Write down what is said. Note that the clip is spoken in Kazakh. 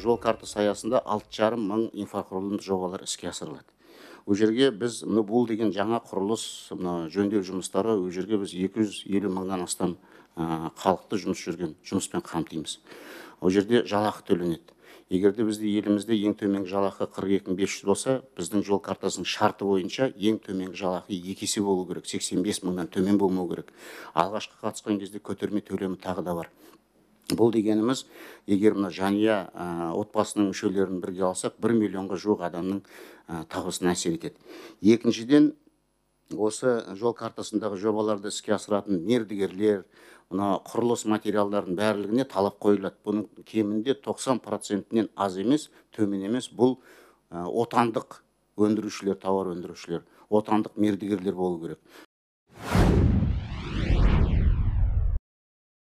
жол картасы аясында 6,5 мың инфрақұрылымдық жобалар іске асырылады. Ол жерге біз бұл деген жаңа құрылыс, мына жөндеу жұмыстары, ол жерге біз 250 мыңнан астам халықты жұмыспен қамтимыз. Ол жерде жалақы төленеді. Егер де бізде елімізде ең төменгі жалақы 42 500 болса, біздің жол картасының шарты бойынша ең төменгі жалақы 2 есе болу керек, 85 мыңнан төмен болмау керек. Алғашқы қатысқан кезде көтерме төлемі тағы да бар. Бұл дегеніміз, егер мына жанұя, отбасының мүшелерін бірге алсақ, 1 миллионға жуық адамның табысына әсер етеді. Екіншіден, осы жол картасындағы жобаларды іске асыратын мердігерлер, мына құрылыс материалдарының барлығына талап қойылады. Бұның кемінде 90%-нен аз емес, төмен емес, бұл отандық өндірушілер, тауар өндірушілер, отандық мердігерлер болу керек.